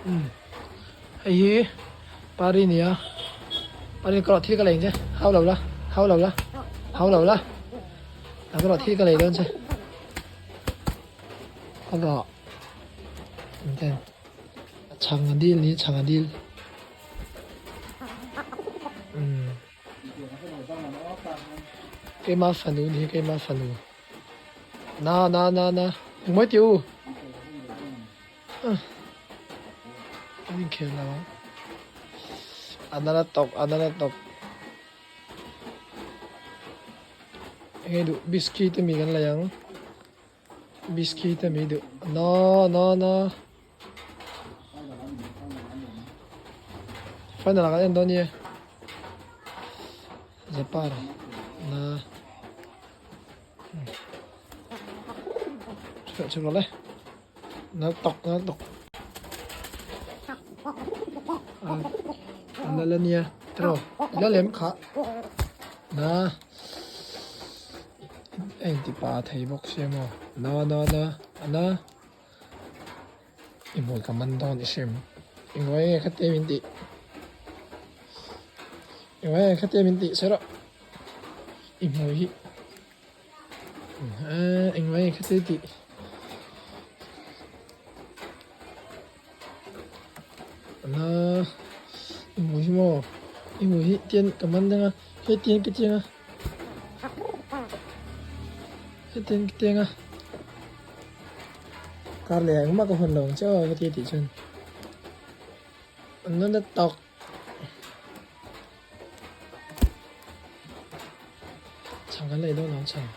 Umm hei hi pari nia pari ka rawh thil ka lei ang che hau lo la hau lo la hau lo la ka rawh thil ka lei dawn che ka rawh engten chhang a dil ni chhang a dil umm keima fanu ni keima fanu na na na na engmawi tih u. An inkhel lo ang. A nala tawp, a nala tawp. Enge duh biscuit ami kan lei ang. Biscuit ami duh. Na na na. Final ah kan en dawn nia. Japan na. Chhuah chhuah rawh le. Nal tawk nal tawk. A nal ania tiraw ila lem kha na a inti pa thei bawk sia maw na na na a na i hmui ka man dawn i hrim i ngawi nge khatia min tih i ngawi nge khatia min tih sawi rawh i hmui hi. Engmah nge khatia tih na i hmu hi maw i hmu hi tian ka man dang a hetiang ka tiang a hetiang ka tiang a kar leh ah engmah ka hawn lo ang che aw khatia tih chuan an la na tak. Chhang kan lei dawn ang chhang.